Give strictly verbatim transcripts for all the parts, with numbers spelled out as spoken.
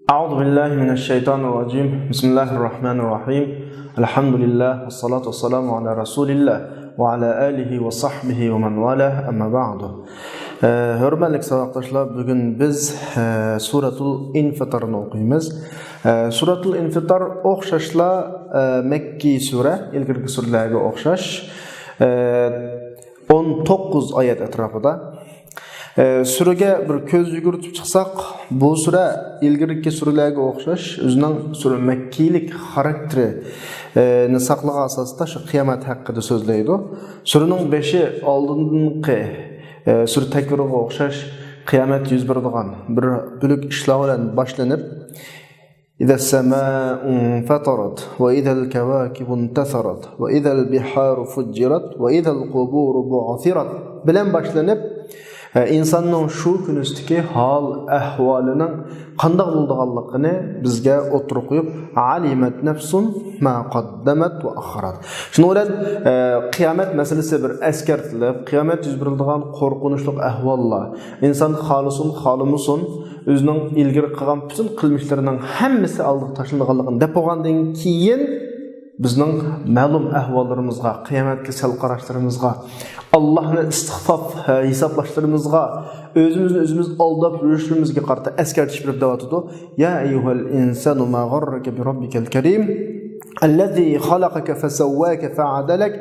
أعوذ بالله من الشيطان الرجيم. بسم الله الرحمن الرحيم. الحمد لله والصلاة والسلام على رسول الله وعلى آله وصحبه ومن والاه. أما بعد. ئە، ھۆرمەتلىك ساۋاقداشلار، بۈگۈن بىز، ئە، سۈرەتۇل ئىنفىتارنى ئوقۇيمىز. ئە، سۈرەتۇل ئىنفىتار ئوخشاشلا، ئە، مەككىي سۈرە، ئىلگىرىكى سۈرىلەرگە ئوخشاش. ئە، ئون توققۇز ئايەت ئەتراپىدا. ئە، سۈرىگە بىر كۆز يۈگۈرتۈپ چىقساق، بۇ سۈرە ئىلگىرىكى سۈرىلەرگە ئوخشاش ئۆزىنىڭ سۈرە مەككىيلىك خاراكتېرى، ئە، نى ساقلىغان ئاساستا شۇ قىيامەت ھەققىدە سۆزلەيدۇ. سۈرىنىڭ بېشى ئالدىنقى، ئە، سۈرە تەكۋىرغا ئوخشاش قىيامەت يۈز بېرىدىغان بىر بۆلەك ئىشلار بىلەن باشلىنىپ، إذا السماء انفطرت وإذا الكواكب انتثرت وإذا البحار فجرت وإذا القبور بعثرت بىلەن باشلىنىپ، ئە، ئىنساننىڭ شۇ كۈنىسىدىكى ھال ئەھۋالىنىڭ قانداق بولىدىغانلىقىنى بىزگە ئوتتۇرىغا قويۇپ، علمت نفس ما قدمت وأخرت. شۇنىڭ بىلەن، ئە، قىيامەت مەسىلىسى بىر ئەسكەرتىلىپ، قىيامەت يۈز بېرىدىغان قورقۇنچلۇق ئەھۋاللار، ئىنسان خالىسۇن، خالىمىسۇن، ئۆزىنىڭ ئىلگىرى قىلغان پۈتۈن قىلمىشلىرىنىڭ ھەممىسى ئالدىغا تاشلىنىدىغانلىقىنى دەپ بولغاندىن كېيىن، بىزنىڭ مەلۇم ئەھۋاللىرىمىزغا، قىيامەتكە سەل قاراشلىرىمىزغا، ئاللاھنى ئىستىغفاپ، ھە، ھېسابلاشلىرىمىزغا، ئۆزىمىزنى ئۆزىمىز ئالداپ يۈرۈشلىرىمىزگە قارىتا ئەسكەرتىش بېرىپ دەۋاتىدۇ. يا أيها الإنسان ما غرك بربك الكريم الذي خلقك فسواك فعدلك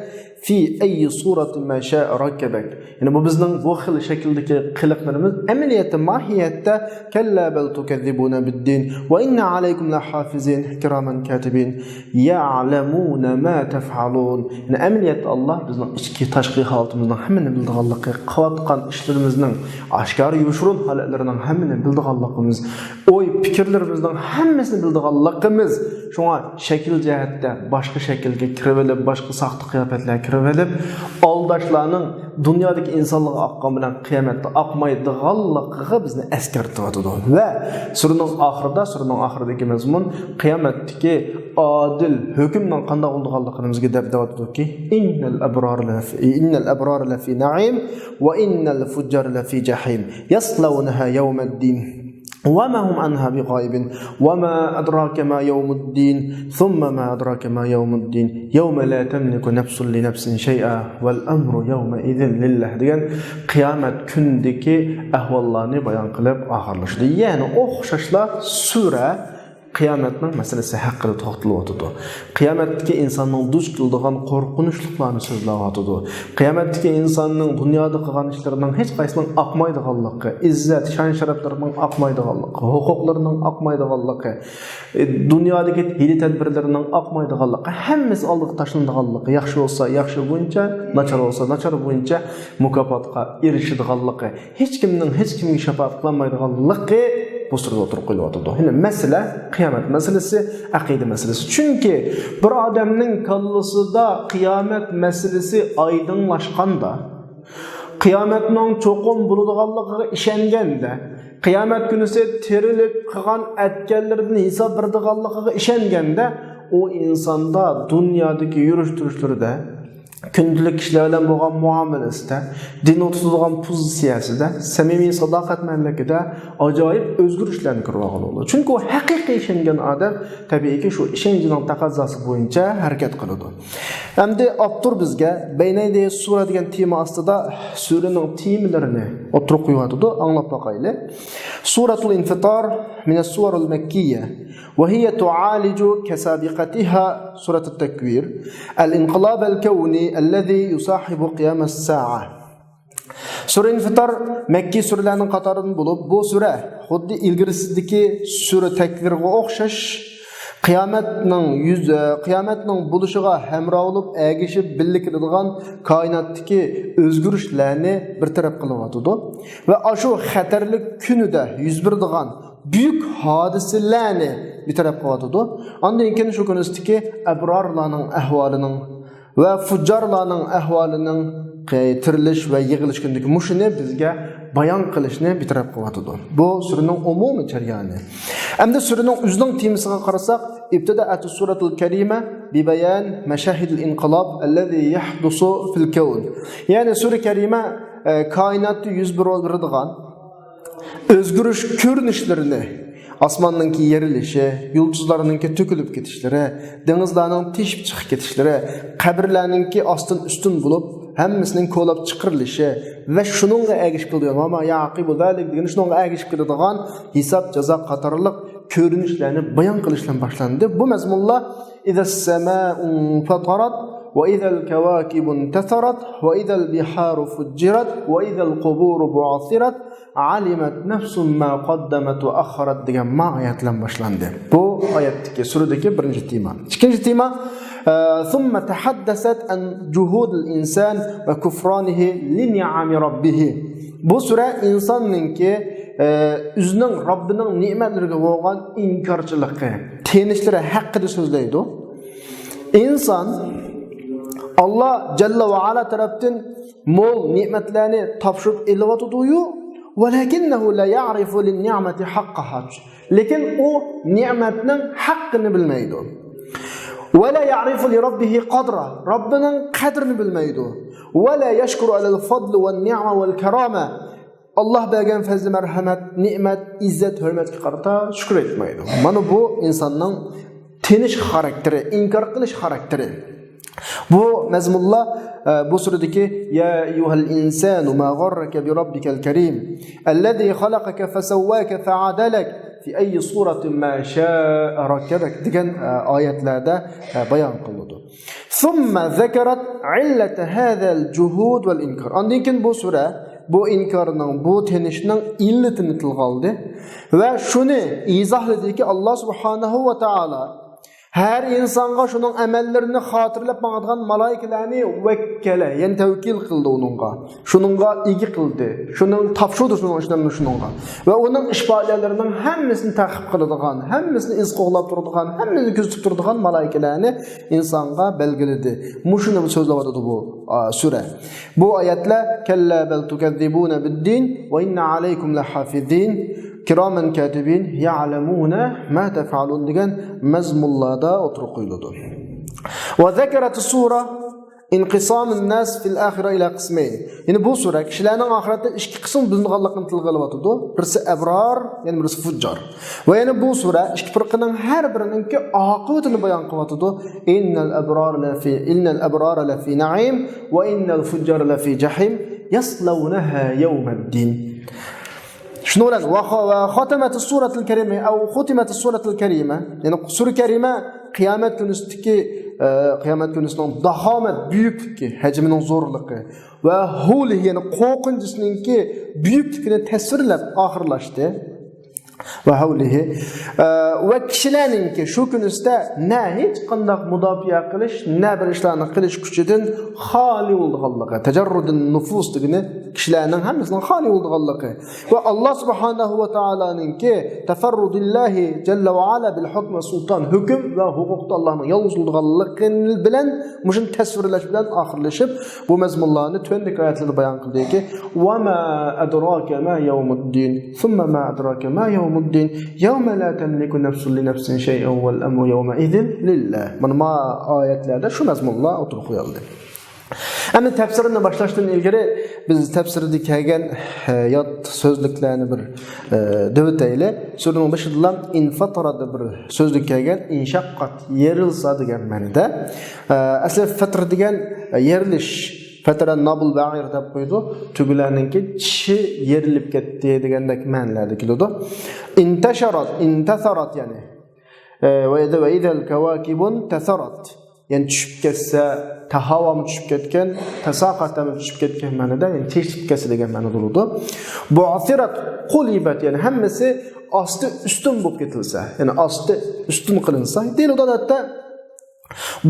في أي صورة ما شاء ركبك. يەنى بۇ بىزنىڭ بۇ خىل شەكىلدىكى قىلىقلىرىمىز ئەمەلىيەتتە، ماھىيەتتە، كلا بل تكذبون بالدين وإن عليكم لحافظين كراما كاتبين يعلمون ما تفعلون. يەنى ئەمەلىيەتتە ئاللا بىزنىڭ ئىچكى، تاشقى ھالىتىمىزنىڭ ھەممىنى بىلىدىغانلىقى، قىلىۋاتقان ئىشلىرىمىزنىڭ ئاشكارا، يوشۇرۇن ھالەتلىرىنىڭ ھەممىنى بىلىدىغانلىقىمىز، ئوي، پىكىرلىرىمىزنىڭ ھەممىسىنى بىلىدىغانلىقىمىز. شۇڭا شەكىل جەھەتتە باشقا شەكىلگە كىرىۋېلىپ، باشقا ساختا قىياپەتلەرگە كىرىۋېلىپ، ئالداشلارنىڭ دۇنيادىكى ئىنسانلارغا ئاققان بىلەن قىيامەتتە ئاقمايدىغانلىقىغا بىزنى ئەسكەرتىۋاتىدۇ. ۋە سۈرىنىڭ ئاخىرىدا، سۈرىنىڭ ئاخىرىدىكى مەزمۇن قىيامەتتىكى ئادىل ھۆكۈمنىڭ قانداق بولىدىغانلىقىنى بىزگە دەپ دەۋاتىدۇكى، إن الأبرار لفي، إن الأبرار لفي نعيم وإن الفجار لفي جحيم يصلونها يوم الدين وما هم عنها بغائبين وما أدراك ما يوم الدين ثم ما أدراك ما يوم الدين يوم لا تملك نفس لنفس شيئا والأمر يومئذ لله دېگەن قىيامەت كۈنىدىكى ئەھۋاللارنى بايان قىلىپ ئاخىرلىشىدۇ. يەنى ئوخشاشلا سۈرە قىيامەتنىڭ مەسىلىسى ھەققىدە توختىلىۋاتىدۇ. قىيامەتتىكى ئىنساننىڭ دۇچ كېلىدىغان قورقۇنچلۇقلارنى سۆزلەۋاتىدۇ. قىيامەتتىكى ئىنساننىڭ دۇنيادا قىلغان ئىشلىرىنىڭ ھېچقايسىنىڭ ئاقمايدىغانلىقى، ئىززەت، شان-شەرەپلىرىنىڭ ئاقمايدىغانلىقى، ھوقۇقلىرىنىڭ ئاقمايدىغانلىقى، ئى، دۇنيادىكى ھىيلە-تەدبىرلىرىنىڭ ئاقمايدىغانلىقى، ھەممىسى ئالدىغا تاشلىنىدىغانلىقى، ياخشى بولسا ياخشى بويىچە، ناچار بولسا ناچار بويىچە مۇكاپاتقا ئېرىشىدىغانلىقى، ھېچكىمنىڭ ھېچكىمگە شاپائەت قىلالمايدىغانلىقى بۇ سۈرىدە ئوتتۇرىغا قويۇلۇۋاتىدۇ. يەنى مەسىلە قىيامەت مەسىلىسى، ئەقىدە مەسىلىسى. چۈنكى بىر ئادەمنىڭ كاللىسىدا قىيامەت مەسىلىسى ئايدىڭلاشقاندا، قىيامەتنىڭ چوقۇم بولىدىغانلىقىغا ئىشەنگەندە، قىيامەت كۈنىسى تىرىلىپ قىلغان ئەتكەنلىرىدىن ھېساب بېرىدىغانلىقىغا ئىشەنگەندە، ئۇ ئىنساندا دۇنيادىكى يۈرۈش-تۇرۇشلىرىدا، كۈندىلىك كىشىلەر بىلەن بولغان مۇئامىلىسىدە، دىننى تۇتىدىغان پوزىتسىيەسىدە، سەمىمىي ساداقەتمەنلىكىدە ئاجايىپ ئۆزگىرىشلەرنى كۆرۈۋالغىلى بولىدۇ. چۈنكى ئۇ ھەقىقىي ئىشەنگەن ئادەم، تەبىئىيكى، شۇ ئىشەنچىنىڭ تەقەززاسى بويىچە ھەرىكەت قىلىدۇ. ئەمدى ئاپتور بىزگە بەينەيدەي سۇرە دېگەن تېما ئاستىدا سۈرىنىڭ تېمىلىرىنى ئوتتۇرىغا قويۇۋاتىدۇ، ئاڭلاپ باقايلى. سۇرەتۇل ئىنفىتار مىنەس سۇۋەرۇل مەككىيە. وهي تعالج كسابقتها سورة التكوير الانقلاب الكوني الذي يصاحب قيام الساعة. سۈرە ئىنفىتار مەككىي سۈرىلەرنىڭ قاتارىدىن بولۇپ، بۇ سۈرە خۇددى ئىلگىرىسىدىكى سۈرە تەكۋىرغا ئوخشاش، قىيامەتنىڭ يۈز، قىيامەتنىڭ بولۇشىغا ھەمراھ بولۇپ، ئەگىشىپ بىللە كېلىدىغان كائىناتتىكى ئۆزگىرىشلەرنى بىر تەرەپ قىلىۋاتىدۇ ۋە ئاشۇ خەتەرلىك كۈنىدە يۈز بېرىدىغان بۈيۈك ھادىسىلەرنى بىر تەرەپ قىلىۋاتىدۇ. ئاندىن كېيىن شۇ كۈنىسىدىكى ئەبرارلارنىڭ ئەھۋالىنىڭ ۋە فۇججارلارنىڭ ئەھۋالىنىڭ، ئى، تىرىلىش ۋە يىغىلىش كۈنىدىكى مۇشۇنى بىزگە بايان قىلىشنى بىر تەرەپ قىلىۋاتىدۇ. بۇ سۈرىنىڭ ئومۇمىي جەريانى. ئەمدى سۈرىنىڭ ئۆزىنىڭ تېمىسىغا قارىساق، ابتدأت السورة الكريمة ببيان مشاهد الانقلاب الذي يحدث في الكون. يەنى سۈرە كەرىمە، ئى، كائىناتتا يۈز بېرىدىغان ئۆزگىرىش كۆرۈنۈشلىرىنى ئاسماننىڭكى يېرىلىشى، يۇلتۇزلارنىڭكى تۆكۈلۈپ كېتىشلىرى، دېڭىزلارنىڭ تېشىپ چىقىپ كېتىشلىرى، قەبرىلەرنىڭكى ئاستىن ئۈستۈن بولۇپ، ھەممىسىنىڭ كولاپ چىقىرىلىشى ۋە شۇنىڭغا ئەگىشىپ كېلىدىغان، ۋە ما يەئقۇبۇ زالىك دېگەن شۇنىڭغا ئەگىشىپ كېلىدىغان ھېساب، جازا قاتارلىق كۆرۈنۈشلەرنى بايان قىلىش بىلەن باشلاندى. بۇ مەزمۇنلار إذا السماء انفطرت وإذا الكواكب انتثرت وإذا البحار فجرت وإذا القبور بعثرت علمت نفس ما قدمت وأخرت دېگەن ما ئايەت بىلەن باشلاندى. بۇ ئايەتتىكى، سۈرىدىكى بىرىنچى تېما. ئىككىنچى تېما، ئە، ثم تحدثت عن جحود الإنسان وكفرانه لنعم ربه. بۇ سۈرە ئىنساننىڭكى، ئە، ئۆزىنىڭ رەببىنىڭ نېمەتلىرىگە بولغان ئىنكارچىلىقى، تېنىشلىرى ھەققىدە سۆزلەيدۇ. ئىنسان ئاللا جەللە ۋە ئالا تەرەپتىن مول نېمەتلەرنى تاپشۇرۇپ ئېلىۋاتىدۇ-يۇ، ولكنه لا يعرف للنعمة حقها. لېكىن ئۇ نېمەتنىڭ ھەققىنى بىلمەيدۇ. ولا يعرف لربه قدره، رەببىنىڭ قەدرىنى بىلمەيدۇ. ولا يشكر على الفضل والنعمة والكرامة. ئاللا بەرگەن پەزلى مەرھەمەت، نېمەت، ئىززەت، ھۆرمەتكە قارىتا شۈكۈر ئېيتمايدۇ. مانا بۇ ئىنساننىڭ تېنىش خاراكتېرى، ئىنكار قىلىش خاراكتېرى. بۇ مەزمۇنلار، ئە، بۇ سۈرىدىكى يا أيها الإنسان ما غرك بربك الكريم الذي خلقك فسواك فعدلك في أي صورة ما شاء ركبك دېگەن، ئە، ئايەتلەردە، ئە، بايان قىلىنىدۇ. ثم ذكرت علة هذا الجحود والإنكار. ئاندىن كېيىن بۇ سۈرە بۇ ئىنكارنىڭ، بۇ تېنىشنىڭ ئىللىتىنى تىلغا ئالدى ۋە شۇنى ئىزاھلىدىكى، ئاللا سۇبھانەھۇ ۋە تائالا ھەر ئىنسانغا شۇنىڭ ئەمەللىرىنى خاتىرىلەپ ماڭىدىغان مالايىكىلەرنى ۋەككەلە، يەنى تەۋكىل قىلدى ئۇنىڭغا. شۇنىڭغا ئىگە قىلدى. شۇنىڭ تاپشۇردى شۇنىڭ ئىشلىرىنى شۇنىڭغا. ۋە ئۇنىڭ ئىش پائالىيەتلىرىنىڭ ھەممىسىنى تەقىب قىلىدىغان، ھەممىسىنى ئىز قوغلاپ تۇرىدىغان، ھەممىسىنى كۆزىتىپ تۇرىدىغان مالايىكىلەرنى ئىنسانغا بەلگىلىدى. مۇشۇنى سۆزلەۋاتىدۇ بۇ، ئا، سۈرە. بۇ ئايەتلەر كلا بل تكذبون بالدين وإن عليكم لحافظين كراما كاتبين يعلمون ما تفعلون دېگەن مەزمۇنلاردا ئوتتۇرىغا قويۇلىدۇ. وذكرت السورة انقسام الناس في الآخرة إلى قسمين. يەنى بۇ سۈرە كىشىلەرنىڭ ئاخىرەتتە ئىككى قىسىم بۆلۈنىدىغانلىقىنى تىلغا ئېلىۋاتىدۇ. بىرسى ئەبرار، يەنە بىرسى فۇججار. ۋە يەنە بۇ سۈرە ئىككى پىرقىنىڭ ھەر بىرىنىڭكى ئاقىۋىتىنى بايان قىلىۋاتىدۇ. إن الأبرار لفي، إن الأبرار لفي نعيم وإن الفجار لفي جحيم يصلونها يوم الدين. شۇنىڭ بىلەن ۋە خاتىمەتى سۇرەتىل كەرىمە، ئەۋ خۇتىمەتى سۇرەتىل كەرىمە، يەنى سۈرە كەرىمە قىيامەت كۈنىسىدىكى، ئە، قىيامەت كۈنىسىنىڭ داخامەت، بۈيۈكلۈكى، ھەجمىنىڭ زورلۇقى ۋە ھۇلى، يەنى قورقۇنچىسىنىڭكى بۈيۈكلۈكىنى تەسۋىرلەپ ئاخىرلاشتى. ۋە ھەۋلىھى. ئە، ۋە كىشىلەرنىڭكى شۇ كۈنىسىدە نە ھېچقانداق مۇداپىئە قىلىش، نە بىر ئىشلارنى قىلىش كۈچىدىن خالىي بولىدىغانلىقى، تەجەررۇدىن نۇفۇس دېگىنى كىشىلەرنىڭ ھەممىسىنىڭ خالىي بولىدىغانلىقى ۋە ئاللا سۇبھانەھۇ ۋە تائالانىڭكى تەفەررۇدىللاھى جەللە ۋە ئالا بىل ھۇكم ۋە سۇلتان، ھۆكۈم ۋە ھوقۇقتا ئاللانىڭ يالغۇز بولىدىغانلىقى بىلەن مۇشۇنى تەسۋىرلەش بىلەن ئاخىرلىشىپ، بۇ مەزمۇنلارنى تۆۋەندىكى ئايەتلەردە بايان قىلدىكى، وما أدراك ما يوم الدين ثم ما أدراك ما يوم الدين يوم لا تملك نفس لنفس شيئا والأمر يومئذ لله. مانا ما ئايەتلەردە شۇ مەزمۇنلار ئوتتۇرىغا قويۇلدى. ئەمدى تەپسىرنى باشلاشتىن ئىلگىرى بىز تەپسىردە كەلگەن، ئە، يات سۆزلۈكلەرنى بىر، ئە، دەۋېتەيلى. سۈرىنىڭ بېشىدىلا ئىنفاتارا دەپ بىر سۆزلۈك كەلگەن، ئىنشەققات، يېرىلسا دېگەن مەنىدە. ئە، ئەسلى فەتر دېگەن، ئە، يېرىلىش. فەتەرە نابۇل بەئىر دەپ قويىدۇ. تۆگىلەرنىڭكى چىشى يېرىلىپ كەتتى دېگەندەك مەنىلەردە كېلىدۇ. ئىنتەشەرات، ئىنتەسەرات يەنى. ئە، ۋە ئىزە، ۋە ئىزەل كەۋاكىبۇن تەسەرات. يەنى چۈشۈپ كەتسە، تەھاۋامۇ چۈشۈپ كەتكەن، تەساقاتەمۇ چۈشۈپ كەتكەن مەنىدە، يەنى تېشىلىپ كەتسە دېگەن مەنىدە بولىدۇ. بۇئسىرات، قۇلىبەت، يەنى ھەممىسى ئاستى ئۈستۈن بولۇپ كېتىلسە، يەنى ئاستى ئۈستۈن قىلىنسا، دېيىلىدۇ ئادەتتە.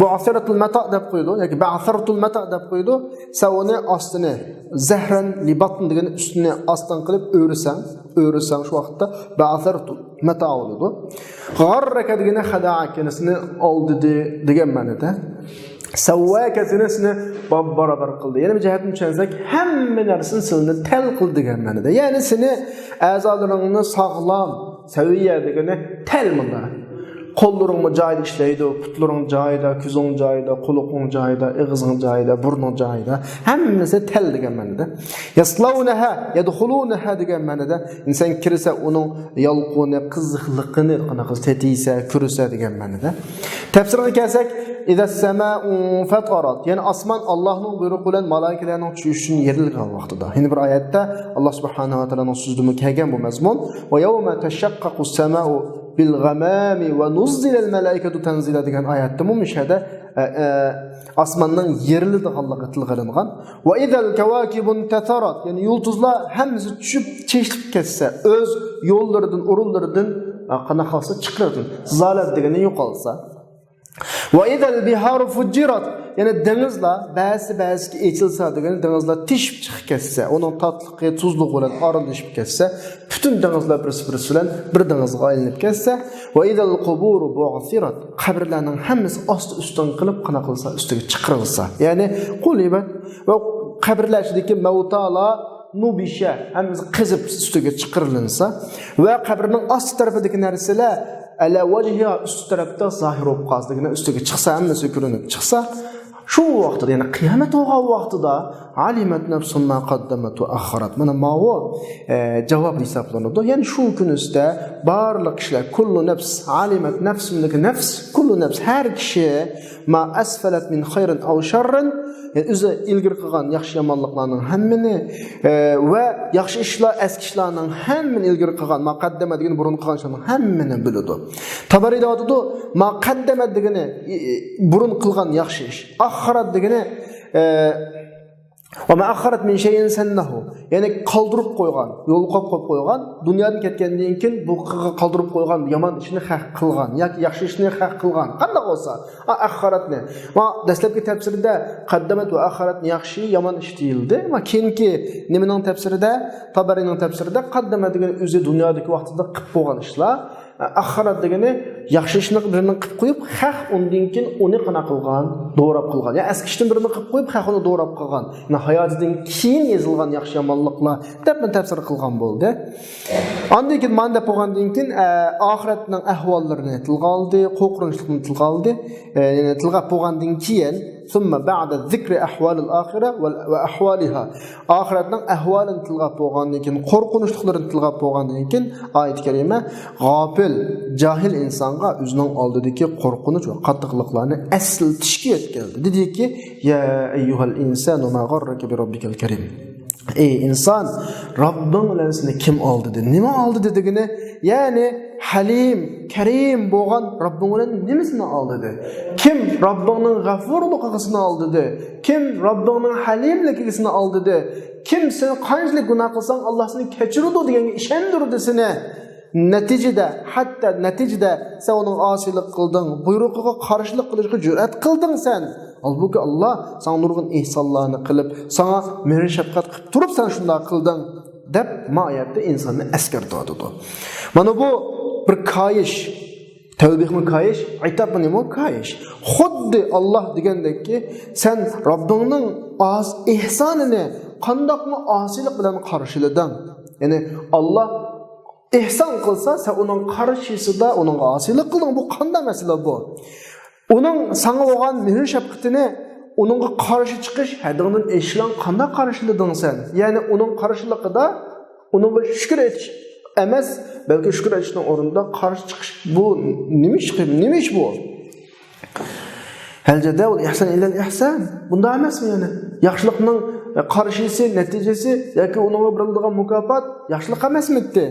بۇئسىراتۇل مەتا دەپ قويىدۇ ياكى بەئسەرتۇل مەتا دەپ قويىدۇ. سەن ئۇنى ئاستىنى، زەھرەن لىباتن دېگەن ئۈستىنى ئاستىن قىلىپ ئۆرىسەڭ، ئۆرىسەڭ شۇ ۋاقىتتا بەئسەرتۇل مەتا بولىدۇ. غەررەكە دېگىنى خەدەئەكە، سېنى ئالدىدى دېگەن مەنىدە. سەۋۋاكە، سېنى، سېنى باب-، بارابەر قىلدى. يەنە بىر جەھەتتىن چۈشەنسەك، ھەممە نەرسىنى سىلىنى تەل قىلدى دېگەن مەنىدە. يەنى سېنى ئەزالىرىڭنى ساغلام سەۋىيە دېگىنى تەل مۇندا. قوللىرىڭمۇ جايىدا ئىشلەيدۇ، پۇتلىرىڭ جايىدا، كۆزۈڭ جايىدا، قۇلىقىڭ جايىدا، ئېغىزىڭ جايىدا، بۇرنۇڭ جايىدا، ھەممىسى تەل دېگەن مەنىدە. يەسلەۋنەھا، يەدخۇلۇنەھا دېگەن مەنىدە. سەن كىرسە ئۇنىڭ يالقۇنى، قىزىقلىقىنى قانداق قىلسا تېتىيسە، كۆرسە دېگەن مەنىدە. تەپسىرىگە كەلسەك، ئىزەسسەمائۇ فەتەرەت، يەنى ئاسمان ئاللاھنىڭ بۇيرۇقى بىلەن مالائىكىلەرنىڭ چۈشۈشىدىن يېرىلگەن ۋاقتىدا. يەنە بىر ئايەتتە ئاللاھ سۇبھانەھۇ ۋە تائالانىڭ سۆزىدىمۇ كەلگەن بۇ مەزمۇن. ۋە يەۋمە تەششەققەقۇس سەمائۇ بىل غەمامی ۋە نۇززىلەل مەلائىكەتۇ تەنزىلا دېگەن ئايەتتىمۇ مۇشۇ يەردە، ئە، ئە، ئاسماننىڭ يېرىلىدىغانلىقى تىلغا ئېلىنغان. ۋە ئىزەل كەۋاكىبۇن تەسەرەت، يەنى يۇلتۇزلار ھەممىسى چۈشۈپ چېچىلىپ كەتسە، ئۆز يوللىرىدىن، ئورۇنلىرىدىن، ئە، قانداق قىلسا چىقىرىدىن، زالەت دېگىنى يوقالسا. ۋە ئىزەل بىھارۇ فۇججىرەت، يەنى دېڭىزلار بەزىسى بەزىسىگە ئېچىلسا دېگەن، دېڭىزلار تېشىپ چىقىپ كەتسە، ئۇنىڭ تاتلىقى، تۇزلۇقى بىلەن ئارىلىشىپ كەتسە، پۈتۈن دېڭىزلار بىرسى بىرسى بىلەن بىر دېڭىزغا ئايلىنىپ كەتسە، ۋە ئىزەل قۇبۇرۇ بۇئسىرەت، قەبرىلەرنىڭ ھەممىسى ئاستى ئۈستۈن قىلىپ قانداق قىلسا ئۈستىگە چىقىرىلسا، يەنى قۇلىبەت ۋە قەبرىلەر ئىچىدىكى مەۋتالار نۇبىشە، ھەممىسى قېزىپ ئۈستىگە چىقىرىلىنسا ۋە قەبرىنىڭ ئاستى تەرىپىدىكى نەرسىلەر ئەلا ۋەجھىھا، ئۈستى تەرەپتە زاھىر بولۇپ قالسا دېگەن، ئۈستىگە چىقسا، ھەممىسى كۆرۈنۈپ چىقسا، شۇ ۋاقتىدا، يەنى قىيامەت بولغان ۋاقتىدا، ئالىمەت نەفسۇم ما قەددەمەت ۋە ئەخخەرەت. مانا ماۋۇ، ئە، جاۋاب ھېسابلىنىدۇ. يەنى شۇ كۈنى ئۈستىدە بارلىق كىشىلەر، كۇللۇ نەفس، ئالىمەت نەفسۇمدىكى نەفس، كۇللۇ نەفس، ھەر كىشى، ما ئەسفەلەت مىن خەيرىن ئەۋ شەررىن، يەنى ئۆزى ئىلگىرى قىلغان ياخشى يامانلىقلارنىڭ ھەممىنى، ئە، ۋە ياخشى ئىشلار، ئەسكى ئىشلارنىڭ ھەممىنى ئىلگىرى قىلغان، ما قەددەمە دېگىنى بۇرۇن قىلغان ئىشلارنىڭ ھەممىنى بىلىدۇ. تابەرى دەۋاتىدۇ، ما قەددەمە دېگىنى، ئى، ئى، بۇرۇن قىلغان ياخشى ئىش. ئەخخەرەت دېگىنى، ئە، ۋە ما ئەخخەرەت مىن شەيئىن سەننەھۇ، يەنى قالدۇرۇپ قويغان، يولغا قويۇپ قويغان، دۇنيادىن كەتكەندىن كېيىن بۇ قىلغا-، قالدۇرۇپ قويغان يامان ئىشنى خەق قىلغان ياكى ياخشى ئىشنى خەق قىلغان، قانداق بولسا، ئا، ئەخخەرەتنى. ما دەسلەپكى تەپسىرىدە قەددەمەت ۋە ئەخخەرەتنى ياخشى، يامان ئىش دېيىلدى. ما كېيىنكى نېمىنىڭ تەپسىرىدە، تابەرىنىڭ تەپسىرىدە قەددەمە دېگەن ئۆزى دۇنيادىكى ۋاقتىدا قىلىپ بولغان ئىشلار. ئەخخەرەت دېگىنى ياخشى ئىشنى بىرنى قىلىپ قويۇپ، خەق ئۇندىن كېيىن ئۇنى قانداق قىلغان، دوراپ قىلغان. يا ئەسكى ئىشنى بىرنى قىلىپ قويۇپ، خەق ئۇنى دوراپ قىلغان. يەنى ھاياتىدىن كېيىن يېزىلغان ياخشى يامانلىقلار دەپ مەن تەپسىر قىلغان بولدى. ئاندىن كېيىن مانا دەپ بولغاندىن كېيىن، ئە، ئاخىرەتنىڭ ئەھۋاللىرىنى تىلغا ئالدى، قورقۇنچلۇقنى تىلغا ئالدى. ئە، يەنى تىلغا ئالغاندىن كېيىن، ثم بعد ذكر أحوال الآخرة و، و أحوالها. ئاخىرەتنىڭ ئەھۋالىنى تىلغا ئالغاندىن كېيىن، قورقۇنچلۇقلىرىنى تىلغا ئالغاندىن كېيىن، ئايەت كەرىمە غاپىل، جاھىل ئىنسانغا ئۆزىنىڭ ئالدىدىكى قورقۇنچ ۋە قاتتىقلىقلارنى ئەسلىتىشكە يەتكۈزدى. دېدىكى، يا أيها الإنسان ما غرك بربك الكريم. ئەي ئىنسان، رەببىڭ بىلەن سېنى كىم ئالدىدى؟ نېمە ئالدىدى دېگىنى، يەنى ھەلىم، كەرىم بولغان رەببىڭ بىلەن نېمە سېنى ئالدىدى؟ كىم رەببىڭنىڭ غەفۇرلۇقىغا سېنى ئالدىدى؟ كىم رەببىڭنىڭ ھەلىملىكىگە سېنى ئالدىدى؟ كىم سېنى قانچىلىك گۇناھ قىلساڭ، ئاللا سېنى كەچۈرىدۇ دېگەنگە ئىشەندۈردى سېنى. نەتىجىدە، ھەتتا نەتىجىدە سەن ئۇنىڭغا ئاسىيلىق قىلدىڭ، بۇيرۇقىغا قارشىلىق قىلىشقا جۈرئەت قىلدىڭ سەن. ھالبۇكى، ئاللا ساڭا نۇرغۇن ئېھسانلارنى قىلىپ، ساڭا مېھرى شەپقەت قىلىپ تۇرۇپ، سەن شۇنداق قىلدىڭ، دەپ ما ئايەتتە ئىنساننى ئەسكەرتىۋاتىدۇ. مانا بۇ بىر كايىش، تەۋبىھمۇ كايىش، ئېتابمۇ نېمە كايىش. خۇددى ئاللا دېگەندەككى، سەن رەببىڭنىڭ ئاز ئېھسانىنى قانداقمۇ ئاسىيلىق بىلەن قارشىلىدىڭ؟ يەنى ئاللا ئېھسان قىلسا، سەن ئۇنىڭ قارشىسىدا ئۇنىڭغا ئاسىيلىق قىلدىڭ. بۇ قانداق مەسىلە بۇ؟ ئۇنىڭ ساڭا بولغان مېھرى شەپقىتىنى، ئۇنىڭغا قارشى چىقىش ھەددىڭدىن ئېشىشلارنى قانداق قارشىلىدىڭ سەن؟ يەنى ئۇنىڭ قارشىلىقىدا ئۇنىڭغا شۈكۈر ئېيتىش ئەمەس، بەلكى شۈكۈر ئېيتىشنىڭ ئورنىدا قارشى چىقىش. بۇ نېمە ئىش، نېمە ئىش بۇ؟ ھەل جازاءۇل ئىھسان ئىللەل ئىھسان. بۇنداق ئەمەسمۇ يەنى؟ ياخشىلىقنىڭ قارشىسى، نەتىجىسى ياكى ئۇنىڭغا بېرىلىدىغان مۇكاپات ياخشىلىق ئەمەسمىدى؟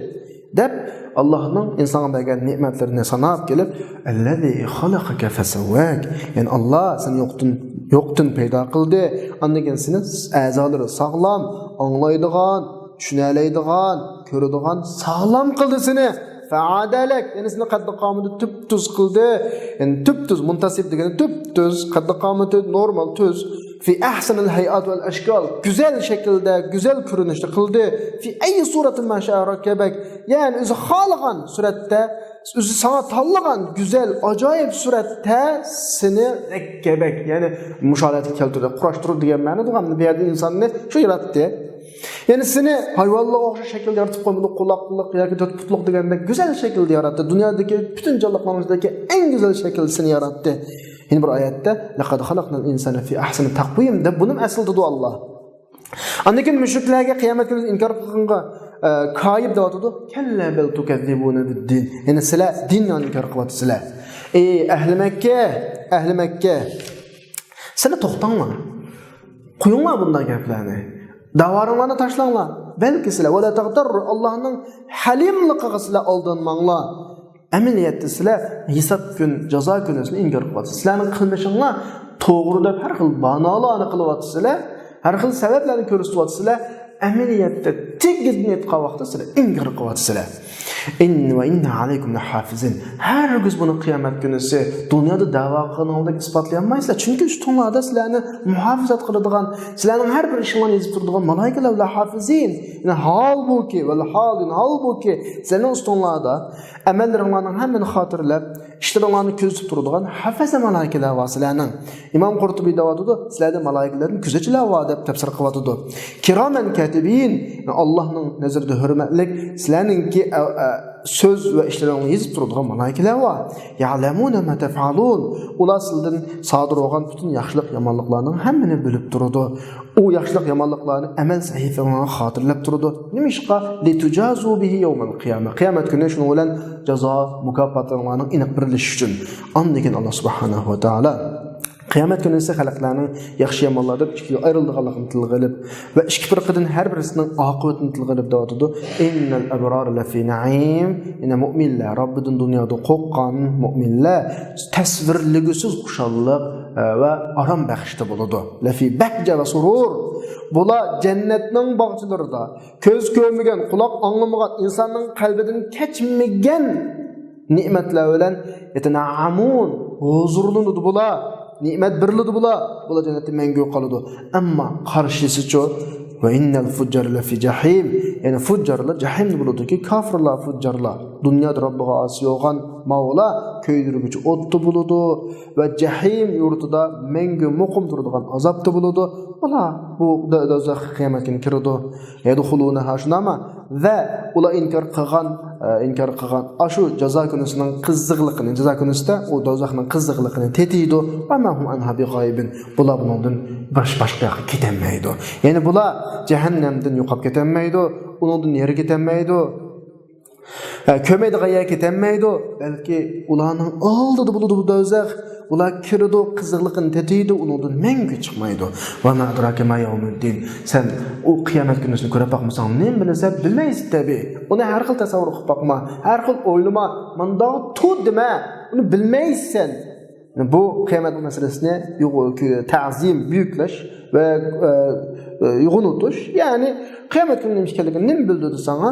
دەپ، ئاللانىڭ ئىنسانغا بەرگەن نېمەتلىرىنى ساناپ كېلىپ، ئەللەزى خەلەقەكە فەسەۋۋەك، يەنى ئاللا سېنى يوقتىن، يوقتىن پەيدا قىلدى، ئاندىن كېيىن سېنى ئەزالىرى ساغلام، ئاڭلايدىغان، چۈشىنەلەيدىغان، كۆرىدىغان، ساغلام قىلدى سېنى. فەئەدەلەك، يەنى سېنى قەددى قامىتى تۈپتۈز قىلدى. يەنى تۈپتۈز، مۇنتەسىب دېگىنى تۈپتۈز، قەددى قامىتى نورمال، تۈز. في أحسن الهيئات والأشكال، گۈزەل شەكىلدە، گۈزەل كۆرۈنۈشتە قىلدى. في أي صورة ما شاء ركبك، يەنى ئۆزى خالىغان سۈرەتتە، ئۆزى ساڭا تاللىغان گۈزەل، ئاجايىپ سۈرەتتە سېنى رەككەبەك، يەنى مۇشۇ ھالەتكە كەلتۈردى، قۇراشتۇرۇپ دېگەن مەنىدە، بۇ يەردە ئىنساننى شۇ ياراتتى. يەنى سېنى ھايۋانلارغا ئوخشاش شەكىلدە يارىتىپ قويمىدى، قۇلاقلىق ياكى تۆت پۇتلۇق دېگەندەك گۈزەل شەكىلدە ياراتتى. دۇنيادىكى پۈتۈن جانلىقلارنىڭ ئىچىدىكى ئەڭ گۈزەل شەكىلدە سېنى ياراتتى. يەنە بىر ئايەتتە، لەقەد خەلەقنەل ئىنسانە فى ئەھسەنى تەقۋىم دەپ بۇنىمۇ ئەسلىتىدۇ ئاللا. ئاندىن كېيىن مۇشرىكلەرگە قىيامەت كۈنى ئىنكار قىلغانغا، ئە، كايىب دەۋاتىدۇ. كەللا بەل تۇكەززىبۇنە بىددىن. يەنى سىلەر دىننى ئىنكار قىلىۋاتىسىلەر. ئەي ئەھلى مەككە، ئەھلى مەككە. سىلەر توختاڭلار. قويۇڭلار بۇنداق گەپلەرنى. داۋالىرىڭلارنى تاشلاڭلار. بەلكى سىلەر ۋەلا تەغتەررۇ، ئاللانىڭ ھەلىملىقىغا سىلەر ئالدانماڭلار. ئەمەلىيەتتە سىلەر ھېساب كۈن، جازا كۈنىسىنى ئىنكار قىلىۋاتىسىلەر. سىلەرنىڭ قىلمىشىڭلار توغرا دەپ ھەر خىل باھانىلارنى قىلىۋاتىسىلەر. ھەر خىل سەۋەبلەرنى كۆرسىتىۋاتىسىلەر. ئەمەلىيەتتە تېگىدىن ئېيتقان ۋاقىتتا سىلەر ئىنكار قىلىۋاتىسىلەر. ئىن ۋە ئىننا ئەلەيكۇم لەھافىزىن. ھەرگىز بۇنى قىيامەت كۈنىسى دۇنيادا دەۋا قىلغىنىڭلاردەك ئىسپاتلىيالمايسىلەر. چۈنكى ئۈستۈڭلاردا سىلەرنى مۇھاپىزەت قىلىدىغان، سىلەرنىڭ ھەر بىر ئىشىڭلارنى يېزىپ تۇرىدىغان مالايىكىلەر لەھافىزىن. يەنى ھالبۇكى، ۋەل ھال، يەنى ھالبۇكى، سىلەرنىڭ ئۈستۈڭلاردا ئەمەللىرىڭلارنىڭ ھەممىنى خاتىرىلەپ، ئىشلىرىڭلارنى كۆزىتىپ تۇرىدىغان ھافىزە مالايىكىلەر بار سىلەرنىڭ. ئىمام قۇرتۇبى دەۋاتىدۇ، سىلەردە مالايىكىلەردىن كۆزەتچىلەر بار دەپ تەپسىر قىلىۋاتىدۇ. كىرامەن كاتىبىن، ئاللاھنىڭ نەزىرىدە ھۆرمەتلىك، سىلەرنىڭكى، ئە، ئە، سۆز ۋە ئىشلىرىڭلارنى يېزىپ تۇرىدىغان مالايىكىلەر بار. يەلەمۇنە ما تەفئەلۇن، ئۇلار سىلىدىن سادىر بولغان پۈتۈن ياخشىلىق، يامانلىقلارنىڭ ھەممىنى بىلىپ تۇرىدۇ. ئۇ ياخشىلىق، يامانلىقلارنى ئەمەل سەھىپىڭلارغا خاتىرىلەپ تۇرىدۇ. نېمىشقا؟ لىتۇجازۇ بىھى يەۋمەل قىيامە. قىيامەت كۈنى شۇنىڭ بىلەن جازا، مۇكاپاتلىرىڭلارنىڭ ئېنىق بېرىلىشى ئۈچۈن. ئاندىن كېيىن ئاللا سۇبھانەھۇ ۋە تائالا قىيامەت كۈنىسى خەلقلەرنىڭ ياخشى يامانلار دەپ ئىككىگە ئايرىلىدىغانلىقىنى تىلغا ئېلىپ ۋە ئىككى پىرقىدىن ھەر بىرسىنىڭ ئاقىۋىتىنى تىلغا ئېلىپ دەۋاتىدۇ. ئىننەل ئەبرارە لەفى نەئىم. يەنى مۇئمىنلەر، رەببىدىن دۇنيادا قورققان مۇئمىنلەر تەسۋىرلىگۈسىز خۇشاللىق، ئە، ۋە ئارام بەخشىدە بولىدۇ. لەفى بەھجە ۋە سۇرۇر. بۇلار جەننەتنىڭ باغچىلىرىدا كۆز كۆرمىگەن، قۇلاق ئاڭلىمىغان، ئىنساننىڭ قەلبىدىن كەچمىگەن نېمەتلەر بىلەن يەتەنەئەمۇن، ھۇزۇرلىنىدۇ بۇلار. نېمەت بېرىلىدۇ بۇلار. بۇلار جەننەتتە مەڭگۈ قالىدۇ. ئەمما قارشىسىچۇ؟ ۋە ئىننەل فۇججارە لەفى جەھىم. يەنى فۇججارلار جەھىمدە بولىدۇكى، كافىرلار فۇججارلار. دۇنيادا رەببىغا ئاسىي بولغان ماۋۇلار كۆيدۈرگۈچى ئوتتا بولىدۇ. ۋە جەھىم يۇرتىدا مەڭگۈ مۇقىم تۇرىدىغان ئازابتا بولىدۇ. ئۇلار بۇ دو-، دوزاخ قىيامەت كۈنى كىرىدۇ. يەدخۇلۇنەھا، شۇنداقمۇ؟ ۋە ئۇلار ئىنكار قىلغان، ئە، ئىنكار قىلغان ئاشۇ جازا كۈنىسىنىڭ قىزىقلىقىنى، جازا كۈنىسىدە ئۇ دوزاخنىڭ قىزىقلىقىنى تېتىيدۇ. ۋە ما ھۇم ئەنھا بىغائىبىن. بۇلار بۇنىڭدىن باش-، باشقا ياققا كېتەلمەيدۇ. يەنى بۇلار جەھەننەمدىن يوقاپ كېتەلمەيدۇ، ئۇنىڭدىن نېرى كېتەلمەيدۇ. ھە، كۆرمەيدىغان يەرگە كېتەلمەيدۇ، بەلكى ئۇلارنىڭ ئالدىدا بولىدۇ بۇ دوزاخ. ئۇلار كىرىدۇ، قىزىقلىقىنى تېتىيدۇ، ئۇنىڭدىن مەڭگۈ چىقمايدۇ. ۋە ما ئەدراكە ما يەۋمۇددىن. سەن ئۇ قىيامەت كۈنىسىنى كۆرۈپ باقمىساڭ، نېمە بىلىسەن؟ بىلمەيسەن تەبىئىي. ئۇنى ھەر خىل تەسەۋۋۇر قىلىپ باقما، ھەر خىل ئويلىما، مانداق تۇر دېمە. ئۇنى بىلمەيسەن. بۇ قىيامەت مەسىلىسىنى يۇغ-، تەزىم، بۈيۈكلەش ۋە، ئە، ئە، يوغىنىتىش. يەنى قىيامەت كۈنى نېمە ئىكەنلىكىنى نېمە بىلدۈردى ساڭا؟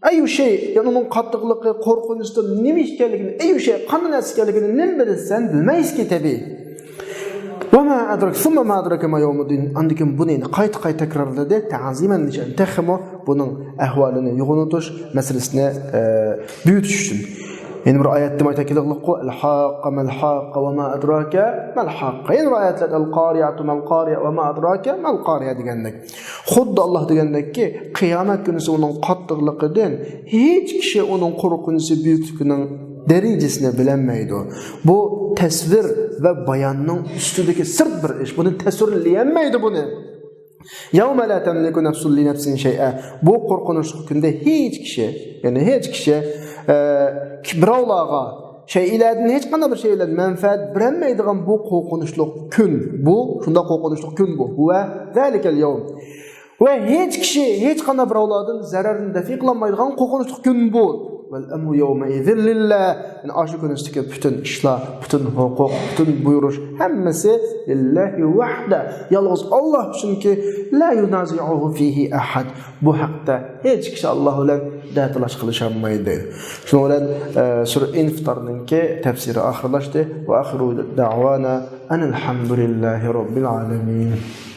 ئەييۇ شەي، يەنى ئۇنىڭ قاتتىقلىقى، قورقۇنچىسى نېمە ئىكەنلىكىنى، ئەييۇ شەي، قانداق نەرسە ئىكەنلىكىنى نېمە بىلىسەن؟ بىلمەيسىكى تەبىئىي. ۋە ما ئەدراك، سۇممە ما ئەدراكە ما يەۋمۇددىن. ئاندىن كېيىن بۇنى قايتا-قايتا تەكرارلىدى. تەزىمەن، تېخىمۇ بۇنىڭ ئەھۋالىنى يوغىنىتىش مەسىلىسىنى، ئە، بۈيۈتۈش ئۈچۈن. يەنە بىر ئايەتتە مايتا كېلىغلىققۇ، ئەل ھاققە مەل ھاققە ۋە ما ئەدراكە مەل ھاققە. يەنە بىر ئايەتلەردە ئەل قارىئەتۇ مەل قارىئە ۋە ما ئەدراكە مەل قارىئە دېگەندەك. خۇددى ئاللا دېگەندەككى، قىيامەت كۈنىسى ئۇنىڭ قاتتىقلىقىدىن ھېچ كىشى ئۇنىڭ قورقۇنچىسى، بۈيۈكلۈكىنىڭ دەرىجىسىنى بىلەلمەيدۇ. بۇ تەسۋىر ۋە باياننىڭ ئۈستىدىكى سىرت بىر ئىش. بۇنى تەسۋىرلىيەلمەيدۇ بۇنى. يَوْمَ لَا تَمْلِكُ نَفْسٌ لِنَفْسٍ شَيْئًا. بۇ قورقۇنچلۇق كۈندە ھېچ كىشى، يەنى ھېچ كىشى، ئە، بىراۋلارغا شەيئىلەردىن ھېچقانداق بىر شەيئىلەردىن مەنپەئەت بېرەلمەيدىغان بۇ قورقۇنچلۇق كۈن. بۇ شۇنداق قورقۇنچلۇق كۈن بۇ. ھۇۋە زالىكەل يەۋم. ۋە ھېچ كىشى ھېچقانداق بىراۋلاردىن زەرەرنى دەپئى قىلالمايدىغان قورقۇنچلۇق كۈن بۇ. وَالْأَمْرُ يَوْمَئِذٍ لِلَّهِ. يەنى ئاشۇ كۈنىسىدىكى پۈتۈن ئىشلار، پۈتۈن ھوقۇق، پۈتۈن بۇيرۇش، ھەممىسى لىللەھى ۋەھدە. يالغۇز ئاللا ئۈچۈنكى. لَا يُنَازِعُهُ فِيهِ أَحَدٌ. بۇ ھەقتە ھېچ كىشى ئاللا بىلەن دەتالاش قىلىشالمايدۇ. شۇنىڭ بىلەن، ئە، سۈرە ئىنفىتارنىڭكى تەپسىرى ئاخىرلاشتى. وَآخِرُ دَعْوَانَا أَنِ الْحَمْدُ لِلَّهِ رَبِّ الْعَالَمِينَ.